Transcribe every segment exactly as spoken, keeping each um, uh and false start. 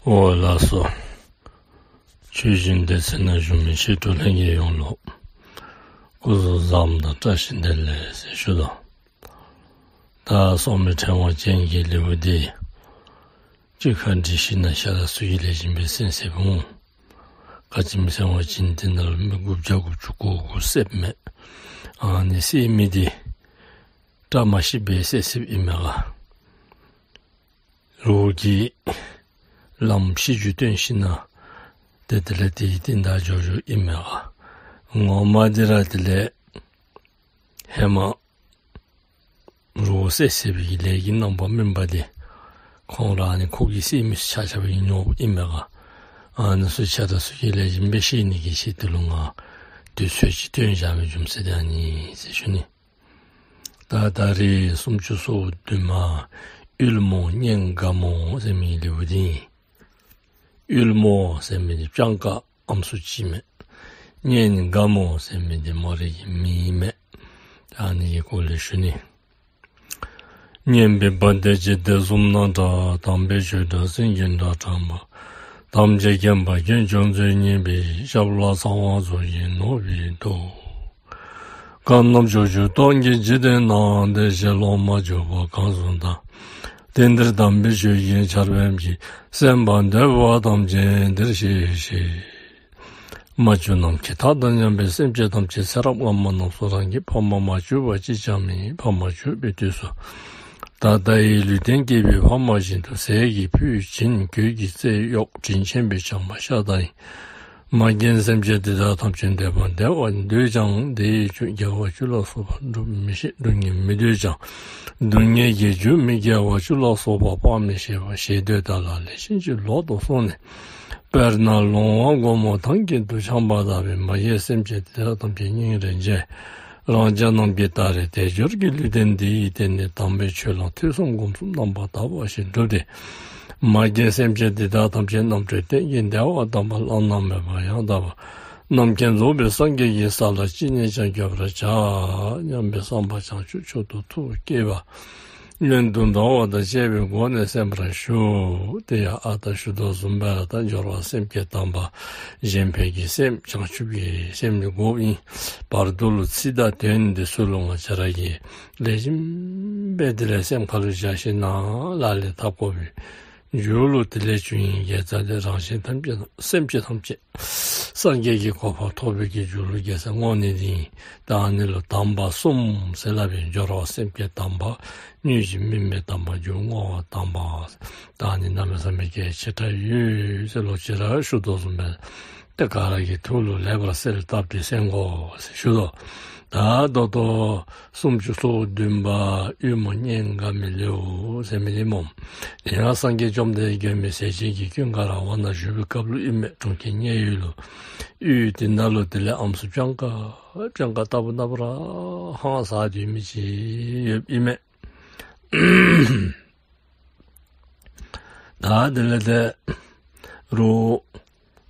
འོ་ལགས་སོ། ཆོས་སྦྱིན་སྡེ་ཚན་ནང་བཞུགས་མི་ཆོས་གྲོགས་ལྷན་རྒྱས་ཡོངས་ལུ་སྐུ་གཟུགས་བཟང་དང་བཀྲ་ཤིས་བདེ་ལེགས་ཟེར་ཞུ་དོ། ད་སྲོག་མེད་ཕྲེང་བ་ཅན་གྱི་ལེའུ་འདི་གཅིག་ཁར་སྒྲིག་ཞིནམ་ལས་ཤ་དང་སུ་གི་ལེགས་ཤོམ་སྦེ་གསན་གསནམ་འོང་། ག་ཅི་སྨོ་ཟེར་བ་ཅིན་དེ་ནང་ལུ་མི་དགུ་བརྒྱ་དགུ་བཅུ་གོ་དགུ་བསདཔ་མས། ཨ་ནི་བསད་མི་འདི་བཀྲ་མ་ཤིསཔ་སྦེ་བསད་བསདཔ་ཨིན་མས་ག། རོགས་ཀྱིས་ལམ་ཤེས་རྒྱུ་སྟོན་ཞིནམ་ལས་ཏེ་དེ་ལས་དེ་ཡི་རྟིང་བདའ་འགྱོ་འགྱོཝ་ཨིན་མས་ག། ངོ་མ་འདི་ར་དེ་ལས་ཧེ་མ་རོགས་བསད་བསད་པའི་གི་ལས་ཀྱི་རྣམ་པ་སྨན་པ་འདི་ཁོང་ར་ནི་ཁོ་གིས་བསད་མི་ཚུ་ཆ་ཁྱབ་ཀྱིས་མྱོང་ཨིན་མས་ག། ཨ་ནི་ཚུ་ཆ་དང་སུ་གི་ལེགས་ཤོམ་སྦེ་ཤེས་ནི་གི་ཆེད་དུ་ལུ་ང་དུས་ཚོད་ཅིག་སྟོན་བཞག་པའི་རྒྱུ་མཚན་འདི་ཨ་ནི་ཟེར་ཞུ་ནི། ད་ད་རིས་སུམ་ཅུ་སོ་བདུན་མ་དབུལ་མོ་གཉེན་དགའ་མོ་ཟེར་མི་ལེའུ་འདི་ཨིན། དབུལ་མོ་ཟེར་མི་འདི་སྤྱང་ཀ་ཨམ་སྲུ་ཅིག་མས། གཉེན་དགའ་མོ་ཟེར་མི་འདི་མོ་རའི་གི་མིང་མས། ཨ་ནི་གི་སྐོར་ལས་ཞུ་ནི། སྙན་པའི་བ་དན་འཇིག་རྟེན་གསུམ་ན་གྲགས། དམ་པའི་ཆོས་སྒྲ་སེང་གེའི་སྒྲ་བསྒྲགས་པ། ཐམས་ཅད་མཁྱེན་པ་དཀོན་མཆོག་མཛོད་བརྙེས་པའི། ཞབས་ལ་ཚངས་དབང་ཚུ་ཡིས་ནོར་བུའི་མཐུ། གང་རྣམས་ཕྱོགས་བཅུ་སྟོང་གི་འཇིག་རྟེན་ན། བདེ་གཤེགས་སློབ་མར་གྱུར་པ་གང་སུ་དག། དེང་འདིར་དམ་པའི་ཆོས་ཀྱི་ཆར་འབེབས་ཀྱིས། སེམས་དཔའ་འདུས་པ་ཐམས་ཅད་འདིར་གཤེགས་ཤིག། མ་གྱུར་ནམ་མཁའི་མཐའ་དང་མཉམ་པའི་སེམས་ཅན་ཐམས་ཅད་ཚེ་རབས་སྔ་མ་རྣམས་སུ་རང་གི་ཕ་མ་མ་གྱུར་པ་གཅིག་ཀྱང་མེད། ཕ་མ་གྱུར་པའི་དུས་སུ་ད་ལྟ་ཡི་ལུས་རྟེན་བསྐྱེད་པའི་ཕ་མ་བཞིན་དུ་ཟས་ཀྱི་ཕུད་བྱིན་གོས་ཀྱི་རྩེས་གཡོགས་དྲིན་ཆེན་པོས་བསྐྱངས་པ་ཤ་སྟག་ཡིན། མ་རྒན་སེམས་ཅན་འདི་དག་ཐམས་ཅད་འདོད་པ་བདེ་བ་འདོད་ཀྱང་། བདེ་བའི་རྒྱུ་དགེ་བ་བཅུ་ལ་སོགས་པ་སྒྲུབ་མི་ཤེས། སྒྲུབ་ནི་མི་འདོད་ཀྱང་། སྡུག་བསྔལ་གྱི་རྒྱུ་མི་དགེ་བ་བཅུ་ལ་སོགས་པ་སྤང་མི་ཤེས་པ། ཞེ་འདོད་དག་ལ་ལེགས་ཤོམ་ཅིག་ལོག་ཏུ་སོང་ནས། དཔེར་ན་ལོང་བ་སྒོར་མོ་ཐང་དཀྱིལ་དུ་འཁྱམས་པ་ལྟ་བུའི་མ་རྒན་སེམས་ཅན་དེ་དག་ཐམས་ཅད་སྙིང་རེ་རྗེ། རང་ཅག་རྣམས་ཀྱི་ད་རེས་དལ་འབྱོར་གྱི་ལུས་རྟེན་འདི་ཡི་སྟེང་ནས་དམ་པའི་ཆོས་ལ་ཐོས་བསམ་སྒོམ་གསུམ་རྣམ་པར་དག་པ་ཞིག་བསྒྲུབས་ཏེ། མ་རྒན་སེམས་ཅན་དེ་དག་ཐམས་ཅད་རྣམ་གྲོལ་གཏན་གྱི་བདེ་བ་དམ་པ་བླ་ན་མེད་པ་ཡང་དག་པ་རྣམ་མཁྱེན་རྫོགས་པའི་སངས་རྒྱས་ཀྱི་ས་ལ་ཅི་ནས་ཀྱང་འགོད་པར་བྱ་སྙམ་པའི་བསམ་པ་བྱང་ཆུབ་མཆོག་ཏུ་ཐུགས་བསྐྱེད་པ། སྔོན་དུ་འགྲོ་བ་དང་བཅས་པའི་སྒོ་ནས་གསན་པར་ཞུ། དེ་ཡང་ཨ་རྟག་ཞུ་དོ་བཟུམ་སྦེ་ར་ད་སྦྱོར་བ་སེམས་བསྐྱེད་དམ་པ་གཞན་ཕན་གྱི་སེམས་བྱང་ཆུབ་ཀྱི་སེམས་ནི་སྒོ་ཨིན། བར་དུ་ལུ་ཚིག་དང་དོན་འདི་ཚུ་ལུ་ང་བཅས་ར་གིས་ལེགས་ཤོམ་སྦེ་དེ་ལས་སེམས་ཁ་ལུ་བཞག་ཞིནམ་ལས་ལག་ལེན་འཐབ་དགོ་པའི་རྒྱུ་ལུ་དེ་ལས་བྱུང་བའི་དགེ་རྩ་དེ་རང་གཞན་ཐམས་ཅད་སེམས་ཅན་ཐམས་ཅད་སངས་རྒྱས་ཀྱི་གོ་འཕང་ཐོབ་པའི་གི་རྒྱུ་ལུ་དགེ་རྩ་བསྔོ་ནི་འདི་ཨིན། ད་ཨ་ནི་ལུ་དམ་པ་གསུམ་ཟེར་སླབ་པའི་སྦྱོར་བ་སེམས་བསྐྱེད་དམ་པ། དངོས་གཞི་དམིགས་མེད་དམ་པ། རྒྱུ་བསྔོ་བ་དམ་པ། ད་ཨ་ནི་གནམ་མེད་ས་མེད་གལ་ཆེ་དྲགས་ཡོད་ཟེར་ལོག་ཅི་ར་ཞུ་དོ་བཟུམ་སྦེ་ཏེ་ག་ར་གི་ཐུགས་ལུ་ལེགས་པར་གསལ་བཏབ་སྟེ་གསན་དགོ་ཟེར་ཞུ་དོ། ད་ད་ལྟོ་སུམ་ཅུ་སོ་བདུན་པ་དབུལ་མོ་གཉེན་དགའ་མོའི་ལེའུ་ཟེར་མི་འདི་སྨོ། དེ་ཡང་སངས་རྒྱས་བཅོམ་ལྡན་འདས་མགོན་མེད་ཟས་སྦྱིན་གྱི་ཀུན་དགའ་ར་བ་ན་བཞུགས་པའི་སྐབས་ལུ་ཨིན་མས། གྲོང་ཁྱེར་མཉན་ཡོད་ལུ། ཡུལ་དེ་ནང་ལུ་དེ་ལས་ཨམ་སྲུ་སྤྱང་ཀ་སྤྱང་ཀ་ལྟ་བུ་ལྟ་བུ་ར་ཧང་སངས་སྡོད་མི་ཅིག་ཡོདཔ་ཨིན་མས། ད་དེ་ལས་ཏེ་རོགས་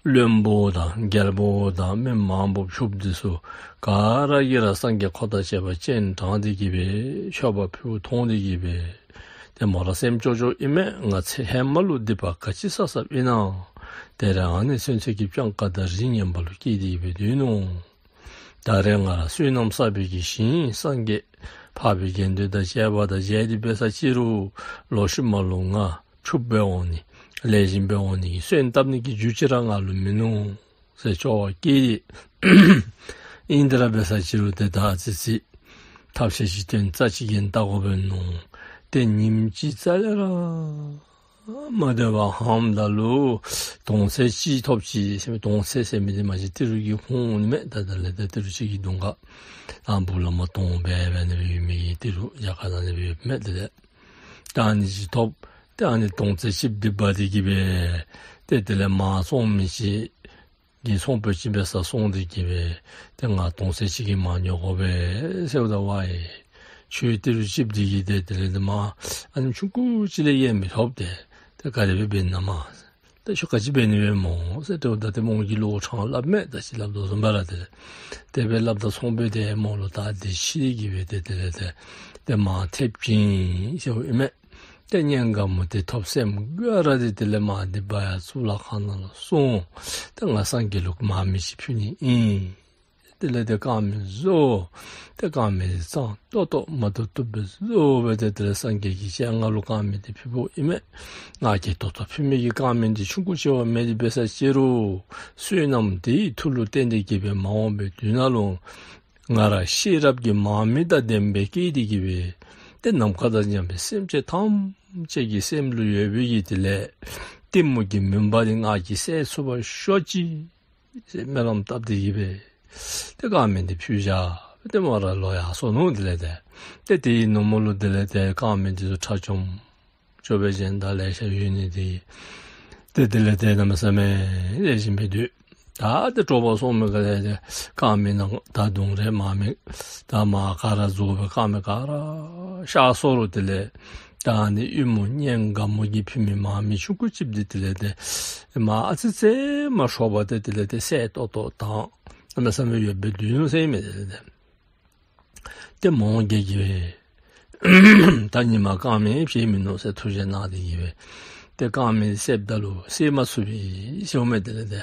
བློན་པོ་དང་རྒྱལ་པོ་དང་མི་མང་པོ་ཕྱུགཔོ་འདི་ཚུ་ག་ར་གིས་ར་སངས་རྒྱས་ཁོ་དང་བཅས་པ་སྤྱན་དྲངས་ཏེ་གི་སྦེ་མཆོད་པ་ཕུལཝ་མཐོང་སྟེ་གི་སྦེ་ཏེ་མོ་ར་སེམས་སྐྱོ་སྐྱོཝ་ཨིན་མས། ང་ཚེ་ཧེ་མ་ལུ་སྡིག་པ་ག་ཅི་བསགས་བསགསཔ་ཨིན་ན། དེ་ར་ཨ་ནི་ཚུན་ཚོད་ཀྱི་སྤྱང་ཀ་དང་རིགས་ངན་པ་ལུ་སྐྱེས་ཏེ་གི་སྦེ་སྡོད་ནུག། ད་རེས་ང་ར་བསོད་ནམས་བསགས་པའི་གི་ཞིང་སངས་རྒྱས་འཕགས་པའི་དགེ་འདུན་དང་བཅས་པ་དང་མཇལ་ཏེ་འབད་ས་ཅིག་རུང་ལོག་ཤུལ་མ་ལུ་ང་ཕྱུགཔོ་སྦེ་འོང་ནི་ལེགས་ཤོམ་སྦེ་འོང་ནི་གི་སོན་བཏབ་ནི་གི་རྒྱུ་ཅིག་ར་ང་ལུ་མིན་ནུག་ཟེར་སྐྱོ་བ་སྐྱེས་ཏེ། ཨིན་ཏེ་ར་འབད་ས་ཅིག་རུང་ཏེ་ད་ཨ་ཙི་ཅིག་ཐབས་ཤེས་ཅིག་སྟོན་རྩ་ཅིག་གིས་བལྟ་དགོ་པས་མནོ། ཏེ་ཉིནམ་གཅིག་རྩ་ལས་ར་མ་སྡོད་པར་ཧམ་ད་ལུ་དོང་ཙེ་ཅིག་ཐོབ་ཅི་ཟེར་མི། དོང་ཙེ་ཟེར་མི་འདི་མ་གཞི་ཏི་རུ་གི་ཁུངས་ཨིན་མས། ད་ད་ལས་ཏེ་ཏི་རུ་ཅིག་གི་གདོང་ཁར་ཨ་སྦུག་ལས་མར་དོང་འབད་འབད་ནི་སྦེ་ཡོད་མི་གི་ཏི་རུ་རྒྱ་གར་ནང་ལས་སྦེ་ཡོདཔ་མས། ཏེ་ད་ཨ་ནི་ཅིག་ཐོབ། ཏེ་ཨ་ནི་དོང་ཙེ་ཅིག་འདི་འབག་སྟེ་གི་སྦེ་ཏེ་དེ་ལས་མར་ཚོང་མི་ཅིག་གི་ཚོང་དཔོན་ཅིག་འབད་སར་སོང་སྟེ་གི་སྦེ་ཏེ་ང་དོང་ཙེ་ཅིག་གི་མར་ཉོ་དགོ་པས་ཟེརཝ་ད་ཝའི་ཁྱོད་ཏི་རུ་ཅིག་འདི་གིས་ཏེ་དེ་ལས་ཏེ་མར་ཨ་ནེམ་ཆུང་ཀུ་ཅིག་ལས་ཡང་མི་ཐོབ་སྟེ་ཏེ་ག་དེ་སྦེ་འབད་ནི་མས། ཏེ་ཁྱོད་ག་ཅི་འབད་ནི་སྦེ་སྨོ་ཟེར་དྲིཝ་ད་ཏེ་མོ་གིས་ལོག་ཕྲང་སླབ་མས། ད་ཅི་སླབ་དོ་བཟུམ་སྦེ་ར་ཏེ་དེ་སྦེ་སླབ་ད་ཚོང་དཔོན་དེ་མོ་ལུ་ད་དེ་ཤེས་ཏེ་གི་སྦེ་ཏེ་དེ་ལས་ཏེ་ཏེ་མར་ཐེབས་ཅི་ཟེརཝ་ཨིན་མས། ཏེ་གཉེན་དགའ་མོ་དེ་ཐོབ་སེམས་དགའ་ར་དེ་དེ་ལས་མར་དེ་སྦེ་ཡར་གཙུག་ལག་ཁང་ནང་ལུ་སོང་། ཏེ་ང་སངས་རྒྱས་ལུ་མར་མེ་ཅིག་ཕུལ་ནི་ཨིན། དེ་ལས་ཏེ་དཀར་མེ་བཟོ། ཏེ་དཀར་མེ་དེ་གཙང་ཏོག་ཏོ་མ་བཏུབ་བཏུབ་སྦེ་བཟོ་སྦེ་ཏེ་དེ་ལས་སངས་རྒྱས་ཀྱིས་ཁྱེད་ང་ལུ་དཀར་མེ་དེ་ཕུལ་དོ་ཨིན་མས། ང་གིས་ད་ལྟོ་ཕུལ་མི་གི་དཀར་མེ་འདི་ཆུང་ཀུ་ཅིག་བ་མེན། དེ་འབད་ས་ཅི་རུང་བསོད་ནམས་དེའི་མཐུ་ལུ་བརྟེན་ཏེ་གི་སྦེ་མ་འོངས་པའི་དུས་ནང་ལུ་ང་ར་ཤེས་རབ་ཀྱི་མར་མེ་དང་ལྡན་པའི་སྐད་དེ་གི་སྦེ་ཏེ་ནམ་མཁའ་དང་མཉམ་པའི་སེམས་ཅན་ཐམས་ཅད་ཀྱི་སེམས་ལུ་ཡོད་པའི་གི་དེ་ལས་གཏི་མུག་གི་མུན་པ་དེ་ང་གིས་བསལ་ཚུགས་པར་ཤོག་ཅིག་ཟེར་སྨོན་ལམ་བཏབ་སྟེ་གི་སྦེ་ཏེ་དཀར་མེ་འདི་ཕུལ་བཞག། ཏེ་མོ་ར་ལོག་ཡར་སོ་ནུག། དེ་ལས་ཏེ་ཏེ་དེའི་ནུབ་མོ་ལུ་དེ་ལས་ཏེ་དཀར་མེ་འདི་ཚུ་ཁྲ་ཆོམ་ཆོམ་སྦེ་གཞན་དང་ལེ་ཤ་ཡོད་ནི་དེ་ཏེ་དེ་ལས་ཏེ་གནམ་མེད་ས་མེད་ལེགས་ཤོམ་སྦེ་སྡོད། ད་ཏེ་དྲོ་པ་སོང་མི་ག་ལས་ཏེ་དཀར་མེ་ནང་ད་དུང་རེ་མར་མེ་ད་མར་ག་ར་རྫོགས་སྦེ་དཀར་མེ་ག་ར་ཤར་སོ་རུང་དེ་ལས་ད་ཨ་ནི་ཨུ་མོ་གཉེན་དགའ་མོ་གིས་ཕུལ་མི་མར་མེ་ཆུང་ཀུ་ཅིག་འདི་དེ་ལས་ཏེ་མར་ཨ་ཙི་ཙི་མར་ཤོར་བ་ཏེ་དེ་ལས་ཏེ་སེར་ཏོག་ཏོ་དྭངས་གནམ་མེད་ས་མེད་ཡོདཔ་སྦེ་སྡོད་ནུག་ཟེར་མས། དེ་ལས་ཏེ་ཏེ་མ་འོངས་རྒྱལ་གྱིས་སྦེ་ད་ཉིན་མ་དཀར་མེ་བཞེས་མི་མནོ་ཟེར་ཐུགས་བཞེད་གནང་སྟེ་གི་སྦེ་ཏེ་དཀར་མེ་བསལཝ་ད་ལུ་བསལ་མ་ཚུགས་པས་ཟེརཝ་མས། དེ་ལས་ཏེ་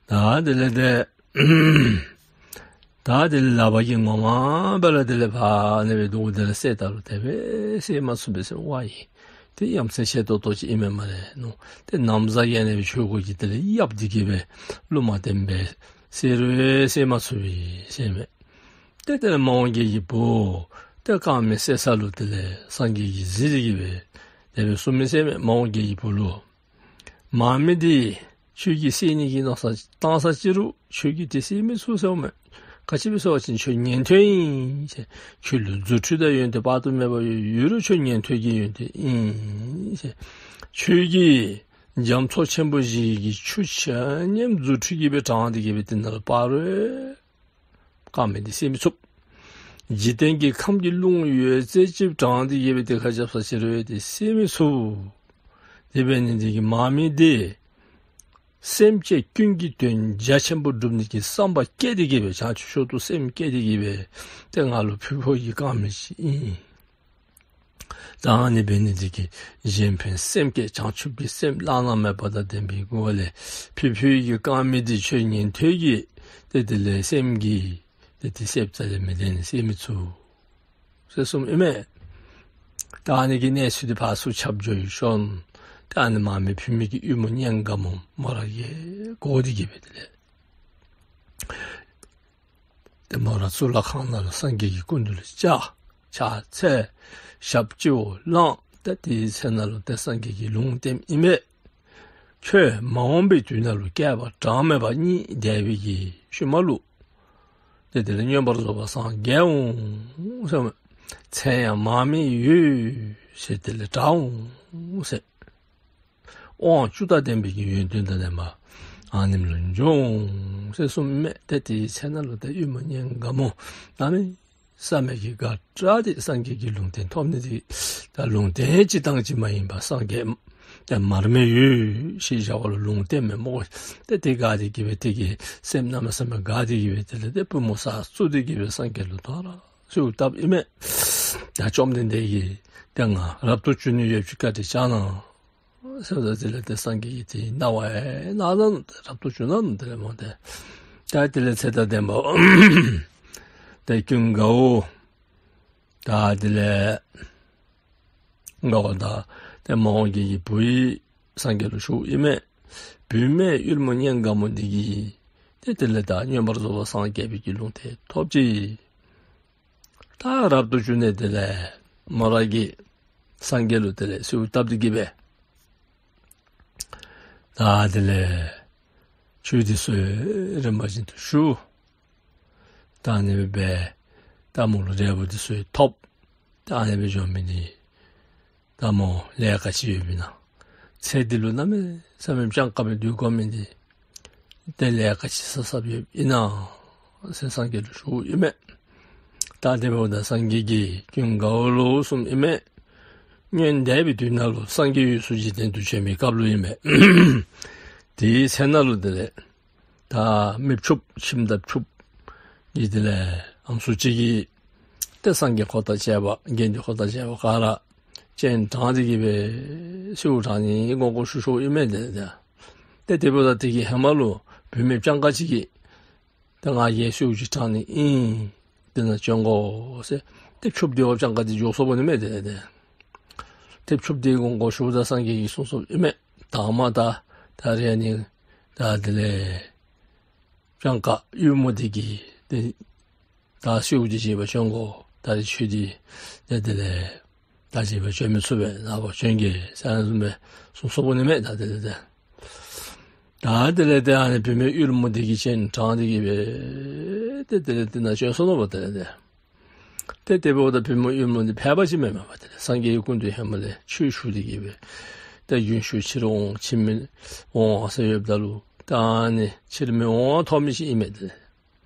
ད་དེ་ལས་ཏེ་ད་དེ་ལས་ལག་པ་གིས་ངོ་མ་སྦེ་ར་དེ་ལས་ཕར་ཨ་ནི་སྦེ་འདུག། དེ་ལས་བསལཝ་ད་ལུ་དེ་སྦེ་བསལ་མ་ཚུགས་པས་ཟེར་བ་ཡི། ཏེ་ཡ་མཚན་ཆེ་ཏོག་ཏོ་ཅིག་ཨིན་མས་སྨ་རེ་ནོ། ཏེ་ན་བཟའ་གིས་ཨ་ནི་སྦེ་ཆོས་གོས་ཀྱིས་དེ་ལས་གཡབ་སྟེ་གི་སྦེ་ལུ་མ་བསྟེན་པས་ཟེར་རུང་བསལ་མ་ཚུགས་པས་ཟེར་མས། ཏེ་དེ་ལས་མ་འོངས་རྒྱལ་གྱི་བུ་ཏེ་དཀར་མེ་བསལ་ས་ལུ་དེ་ལས་སངས་རྒྱས་ཀྱིས་གཟིགས་ཏེ་གི་སྦེ་དེ་སྦེ་གསུངས་མི་ཟེར་མས། མ་འོངས་རྒྱལ་གྱི་བུ་ལུ་མར་མེ་འདི་ཁྱོད་ཀྱིས་བསལ་ནི་གི་མནོ་བསམ་བཏང་ས་ཅི་རུང་ཁྱོད་ཀྱིས་དེ་བསལ་མི་ཚུགས་ཟེརཝ་མས། ག་ཅི་སྦེ་ཟེར་བ་ཅིན་ཁྱོད་ཉན་ཐོས་ཨིན། ཁྱོད་ལུ་རྫུ་འཕྲུལ་དང་ཡོན་ཏན་དཔག་ཏུ་མེད་པ་ཡོད་རུང་ཁྱོད་ཉན་ཐོས་ཀྱི་ཡོན་ཏན་ཨིན། ཁྱོད་ཀྱིས་རྒྱ་མཚོ་ཆེན་པོ་བཞི་གི་ཆུ་ཆ་མཉམ་རྫུ་འཕྲུལ་གྱིས་སྦེ་དྲངས་ཏེ་གི་སྦེ་དེ་ནང་ལུ་སྤར་རུང་དཀར་མེ་འདི་བསལ་མི་ཚུགས། འཇིག་རྟེན་གྱི་ཁམས་ཀྱི་རླུང་ཡོད་ཚད་ཅིག་དྲངས་ཏེ་གི་སྦེ་དེ་ཁར་རྐྱབ་ས་ཅི་རུང་དེ་བསལ་མི་ཚུགས། དེ་འབད་ནི་འདི་གིས་མར་མེ་འདི་སེམས་ཅན་ཀུན་གྱི་དོན་རྒྱ་ཆེན་པོ་སྒྲུབ་ནི་གི་བསམ་པ་བསྐྱེད་དེ་གི་སྦེ་བྱང་ཆུབ་མཆོག་ཏུ་སེམས་བསྐྱེད་དེ་གི་སྦེ་ཏེ་ང་ལུ་ཕུལ་ཕུལཝ་གི་དཀར་མེ་ཅིག་ཨིན། ད་ཨ་ནི་འབད་ནི་འདི་གིས་གཞན་ཕན་སེམས་བསྐྱེད་བྱང་ཆུབ་ཀྱི་སེམས་བླ་ན་མེད་པ་དང་ལྡན་པའི་སྒོ་ལས་ཕུལ་ཕུལཝ་གི་དཀར་མེ་འདི་ཁྱོད་ཉན་ཐོས་ཀྱི་ཏེ་དེ་ལས་སེམས་ཀྱིས་ཏེ་དེ་བསལཝ་ཙམ་ལས་མི་ལྡན་ནི་བསལ་མི་ཚུགས་ཟེར་གསུངམ་ཨིན་མས། ད་ཨ་ནི་གི་གནས་ཚུལ་འདི་ཕར་ཚུར་ཁྱབ་འགྱོ་ཡི་ཤོང་། ད་ཨ་ནི་མར་མེ་ཕུལ་མི་གི་ཨུ་མོ་གཉེན་དགའ་མོ་མོ་ར་གིས་གོ་སྟེ་གི་སྦེ་དེ་ལས་ཏེ་མོ་ར་གཙུག་ལག་ཁང་ནང་ལུ་སངས་རྒྱས་ཀྱི་སྐུ་མདུན་ལུ་བཅར། ཕྱག་འཚལ། ཞབས་སྤྱི་བོར་བླངས། ཏེ་དེའི་ཚེ་ན་ལུ་ཏེ་སངས་རྒྱས་ཀྱིས་ལུང་བསྟན་ཨིན་མས། ཁྱོད་མ་འོངས་པའི་དུས་ན་ལུ་བསྐལ་པ་གྲངས་མེད་པ་སྙིང་འདོད་པའི་གི་ཤུལ་མ་ལུ་ཏེ་དེ་ལས་མངོན་པར་རྫོགས་པར་སངས་རྒྱས་འོང་ཟེར། མཚན་ཡང་མར་མེ་ཡོད་ཟེར་དེ་ལས་གྲགས་འོང་ཟེར། དབང་བཅུ་དང་ལྡན་པའི་གི་ཡོན་ཏན་དང་ལྡན་པ་ཨ་ནེམ་ལུ་འགྱོ་འོང་ཟེར་གསུངམ་མས། ཏེ་དེའི་ཚེ་ན་ལུ་ཏེ་ཨུ་མོ་གཉེན་དགའ་མོ་གནམ་མེད་ས་མེད་ཀྱི་དགའ་སྤྲོ་སྟེ་སངས་རྒྱས་ཀྱི་ལུང་བསྟན་ཐོབ་ནི་འདི་ད་ལུང་བསྟན་ཅིག་བཏང་ཅིག་མ་ཡིན་པར་སངས་རྒྱས་ཏེ་མར་མེ་ཡོད་ཟེར་བཞག་པ་ལུ་ལུང་བསྟན་མས་སྨོ། ཏེ་དེ་དགའ་སྟེ་གི་སྦེ་དེ་གིས་སེམས་གནམ་མེད་ས་མེད་དགའ་སྟེ་གི་སྦེ་དེ་ལས་ཏེ་པུས་མོ་ས་བཙུགས་ཏེ་གི་སྦེ་སངས་རྒྱས་ལུ་དོ་རུང་གསོལཝ་བཏབ་ཨིན་མས། ད་བཅོམ་ལྡན་འདས་ཀྱིས་ཏེ་ང་རབ་ཏུ་བྱུང་ནི་ཡོདཔ་ཅིག་བཀའ་དྲིན་བསྐྱང་གནང་ཟེརཝ་ད་དེ་ལས་ཏེ་སངས་རྒྱས་ཀྱིས་དེ་གནང་བ་ཨེ་གནང་གནང་ནུག། ཏེ་རབ་ཏུ་བྱུང་གནང་ནུག། དེ་ལས་མོ་ཏེ་ད་དེ་ལས་ཚེ་དང་ལྡན་པ་ཏེ་ཀུན་དགའ་བོ་ད་དེ་ལས་དགའ་བོ་ད་ཏེ་མ་འོངས་རྒྱལ་གྱི་བུ་ཡིས་སངས་རྒྱས་ལུ་ཞུཝ་ཨིན་མས། བུད་མེད་ཨུ་མོ་གཉེན་དགའ་མོ་འདི་གིས་ཏེ་དེ་ལས་ད་མངོན་པར་རྫོགས་པར་སངས་རྒྱས་པའི་གི་ལུང་བསྟན་ཐོབ་ཅི། ད་རབ་ཏུ་བྱུང་ནི་དེ་ལས་མོ་ར་གིས་སངས་རྒྱས་ལུ་དེ་ལས་གསོལཝ་བཏབ་སྟེ་གི་སྦེ་ད་དེ་ལས་ཆོས་འདི་ཚུ་རིམ་པ་བཞིན་དུ་ཞུ། ད་ཨ་ནི་སྦེ་སྦེ་ད་མོ་ལུ་འབྲས་བུ་འདི་ཚུ་ཐོབ། ད་ཨ་ནི་སྦེ་འགྱོ་མི་འདི་ད་མོ་ལས་ཀ་ཅིག་ཡོདཔ་ཨིན་ན། ཚེ་འདི་ལུ་གནམ་མེད་ས་མེད་སྤྱང་ཀ་སྦེ་སྡོད་དགོ་མི་འདི་ཏེ་ལས་ཀ་ཅིག་བསགས་བསགསཔ་ཡོདཔ་ཨིན་ན་ཟེར་སངས་རྒྱས་ལུ་ཞུཝ་ཨིན་མས། ད་དེ་འབདཝ་ད་སངས་རྒྱས་ཀྱིས་ཀུན་དགའ་བོ་ལུ་གསུངམ་ཨིན་མས། སྔོན་འདས་པའི་དུས་ནང་ལུ་སངས་རྒྱས་འོད་སྲུང་འཇིག་རྟེན་དུ་བྱོན་པའི་སྐབས་ལུ་ཨིན་མས། དེའི་ཚེ་ན་ལུ་དེ་ལས་ད་མི་ཕྱུགཔོ་ཁྱིམ་བདག་ཕྱུགཔོ་གི་དེ་ལས་ཨམ་སྲུ་ཅིག་གིས་ཏེ་སངས་རྒྱས་འཁོར་དང་བཅས་པ་དགེ་འདུན་འཁོར་དང་བཅས་པ་ག་ར་ སྤྱན་དྲངས་ཏེ་གི་སྦེ་གསོལཝ་དྲང་ནི་དགོངས་དགོངས་ཞུ་ཞུཝ་ཨིན་མས། ཏེ་ཏེ་ཏེ་འབདཝ་ད་དེ་གི་ཧེ་མ་ལུ་བུད་མེད་སྤྱང་ཀ་ཅིག་གིས་ད་ང་གིས་གསོལཝ་ཅིག་དྲང་ནི་ཨིན། དེ་ནང་བྱོན་དགོ་ཟེར་ཏེ་ཕྱུགཔོ་དེ་བ་སྤྱང་ཀ་དེ་འགྱོ་སོཔ་ཨིན་མས། ཏེ་ཏེ་ཏེ་ཕྱུགཔོ་དེ་དགོངས་དགོངས་ཞུཝ་ད་སངས་རྒྱས་ཀྱིས་གསུངས་སོཔ་ཨིན་མས། ད་མ་ད་ད་རེས་ནི་ད་དེ་ལས་སྤྱང་ཀ་ཡུལ་མོ་དེ་གིས་ཏེ་ད་གསོལཝ་དེ་བཞེས་པར་བྱོན་དགོ། ད་རེས་ཁྱོད་དེ་ཏེ་དེ་ལས་ད་བཞེས་པར་བྱོན་མི་ཚུགས་པས། ནངས་པ་བྱོན་གེ་ཟེར་ཨ་ནི་བཟུམ་སྦེ་གསུངས་སོཔ་ཨིན་མས། ད་དེ་ལས་ཏེ་ད་དེ་ལས་ཏེ་ཨ་ནི་བུད་མེད་ཡུལ་མོ་དེ་གིས་སྤྱན་དྲངས་ཏེ་གི་སྦེ་ཏེ་དེ་ལས་ཏེ་ནཱ་བྱོན་སོ་ནུག་པ། ཏེ་ཏེ་ཏེ་ཏེ་འབདཝ་ད་བུད་མེད་ཡུལ་མོ་དེ་ཕལ་པ་ཅིག་མེན་མས་པ། ཏེ་སངས་རྒྱས་ཀྱི་སྐུ་མདུན་ཧེ་མ་ལས་ཆོས་ཞུ་སྟེ་གི་སྦེ་ཏེ་རྒྱུན་ཞུགས་ཕྱིར་འོང་ཕྱིར་མི་འོང་ཟེར་ཡོདཔ་ད་ལུ་ད་ཨ་ནི་ཕྱིར་མི་འོང་ཐོབ་མི་ཅིག་ཨིན་མས། ཏེ་